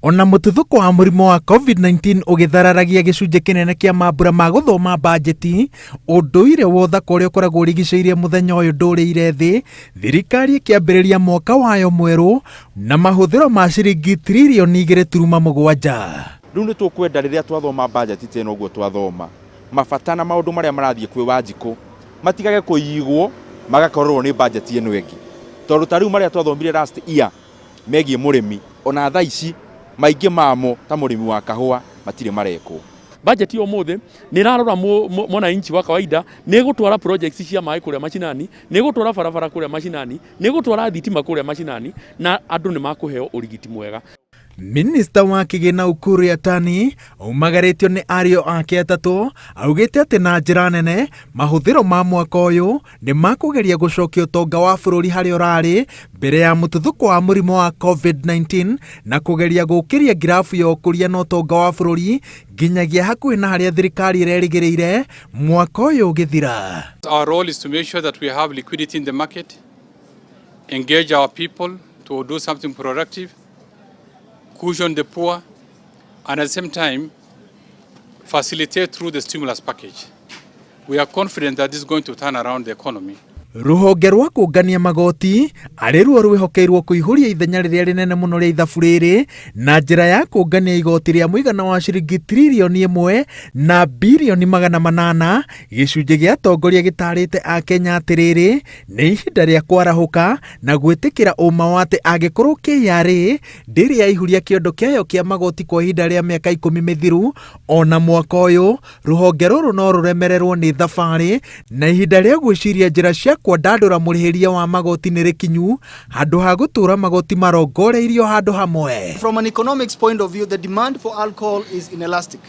Ona mũtuthũko wa mũrimũ wa COVID-19 ũgĩthararagia gĩcunjĩ kĩnene kĩa mambura ma gũthoma mbanjeti, ũndũire wa ũthaka ũrĩa ũkoragwo ũrigicĩirie mũthenya ũyũ ndũrĩire thĩ, thirikari ĩkĩambĩrĩria mwaka wayo mwerũ na mahũthĩro ma ciringi tiririoni 2.7. Rĩu nĩ tũkwenda rĩrĩa twathoma mbanjeti ta ĩno ũguo twathoma, mabata na maũndũ marĩa marathiĩ kwĩ Wanjikũ matigage kũiywo magakorerwo nĩ mbanjeti ĩno ĩngĩ. Tondũ ta rĩu marĩa twathomire last year megiĩ mũrĩmi, ona thaa ici maingĩ mamo ta mũrĩmi wa kahũa matirĩ marekwo. Budget ya ũmũthĩ nĩ ĩrarora mwananchi wa kawaida, nĩ ĩgũtwara projects cia maĩ kũrĩa macinani, nĩ ĩgũtwara barabara kũrĩa macinani, nĩ ĩgũtwara thitima kũrĩa macinani, na andũ nĩ makũheo ũrigiti mwega. Minista wa kĩgĩna Ukur Yatani aumagarĩtio nĩ ariũ ake atatũ augĩte atĩ na njĩra nene mahũthĩro ma mwaka ũyũ nĩ makũgeria gũcokia ũtonga wa bũrũri harĩa ũrarĩ mbere ya mũtuthũko wa mũrimũ wa COVID-19 na kũgeria gũkĩria ngirabu ya ũkũria na ũtonga wa bũrũri nginyagia hakuhĩ na harĩa thirikari ĩrerĩgĩrĩire mwaka ũyũ ũgĩthira. Our role is to make sure that we have liquidity in the market, engage our people to do something productive, cushion the poor, and at the same time facilitate through the stimulus package. We are confident that this is going to turn around the economy. Rũhonge rwa kũngania magoti arĩ ruo rwĩhokeirwo kũihũria ithenya rĩrĩa rĩnene mũno rĩa ithabu rĩrĩ na njĩra ya kũngania igoti rĩa mũigana wa ciringi tiririoni 1 na birioni 800. Gĩcunjĩ gĩa atongoria gĩtarĩte Akenya atĩrĩrĩ, nĩ ihinda rĩa kwarahũka na gwĩtĩkĩra ũma wa atĩ angĩkorwo KRA ndĩrĩ yaihuria kĩondo kĩayo kĩa magoti kwa ihinda rĩa mĩaka 10 mĩthiru, ona mwaka ũyũ rũhonge rũrũ no rũremererwo nĩ thabarĩ, na ihinda rĩa gwĩciria njĩra cia kwandandũra mũrĩhĩria wa magoti nĩ rĩkinyu handũ ha gũtũra magoti marongoreirio handũ hamwe. From an economics point of view, the demand for alcohol is inelastic,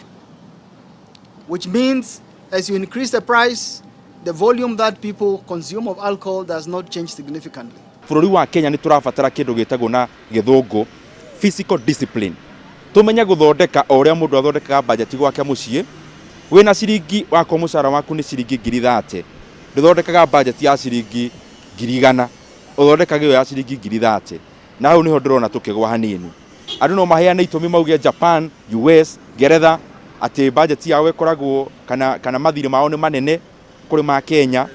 which means as you increase the price, the volume that people consume of alcohol does not change significantly. Bũrũri wa Kenya nĩ tũrabatara kĩndũ gĩtagwo na gĩthũngũ fiscal discipline. Tũmenye gũthondeka o ũrĩa mũndũ athondekaga bajeti gwake mũciĩ. Wĩna ciringi wakwa, mũcara waku nĩ ciringi 30,000, ndũthondekaga bajeti ya ciringi 100,000, ũthondekaga ĩyo ya ciringi 30,000. Na hau nĩho ndĩrona tũkĩgwa hanini. Andũ no maheane itũmi mauge Japan, US, Ngeretha atĩ bajeti yao ĩkoragwo kana mathirĩ mao nĩ manene kũrĩ ma Kenya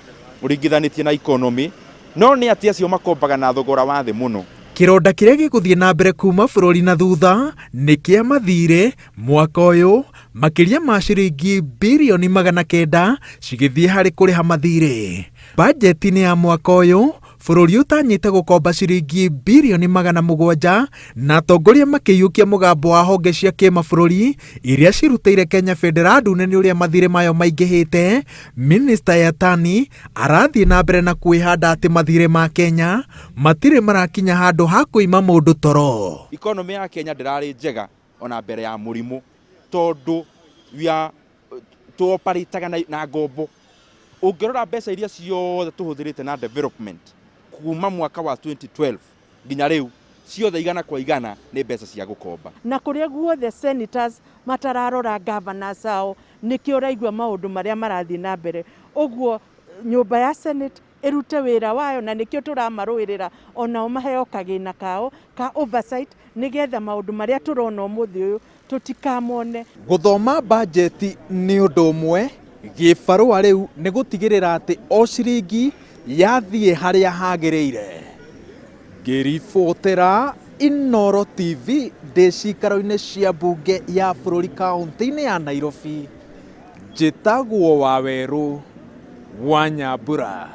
ũringithanĩtie na economy, no nĩ atĩ acio makombaga na thogora wa thĩ mũno. Kĩronda kĩrĩa gĩgũthiĩ na mbere kuma bũrũri na thutha nĩ kĩa mathirĩ mwaka ũyũ, makĩria ma ciringi birioni 900 cigĩthiĩ harĩ kũrĩha mathirĩ. Bajeti-inĩ ya mwaka ũyũ bũrũri ũtanyĩte gũkomba ciringi birioni 700, na atongoria makĩiyũkia mũgambo wa honge cia kĩmabũrũri iria cirutĩire Kenya bendera ndune nĩ ũrĩa mathirĩ mayo maingĩhĩte. Minista Yatani arathiĩ na mbere na kwĩhanda atĩ mathirĩ ma Kenya matirĩ marakinya handũ ha kũima mũndũ toro. Economy ya Kenya ndĩrarĩ njega ona mbere ya mũrimũ, tondũ we are tũoparĩtaga na ngombo. Ũngĩrora mbeca iria ciothe tũhũthĩrĩte na development kuma mwaka wa 2012 nginya rĩu, ciothe 100% nĩ mbeca cia gũkomba. Na kũrĩa guothe senators matararora governors ao, nĩkĩo ũraigua maũndũ marĩa marathiĩ na mbere. Ũguo nyũmba ya Senate ĩrute wĩra wayo, na nĩkĩo tũramarũĩrĩra onao maheo kagĩna kao ka oversight, nĩgetha maũndũ marĩa tũrona ũmũthĩ ũyũ tũtikamone. Gũthoma bajeti nĩ ũndũ ũmwe, gĩbarũa rĩu nĩ gũtigĩrĩra atĩ o ciringi yathiĩ harĩa hagĩrĩire. Ngĩribotera Inooro TV ndĩ cikaro-inĩ cia mbunge ya bũrũri kaũntĩ-inĩ ya Nairobi, njĩtagwo Wawerũ wa Nyambura.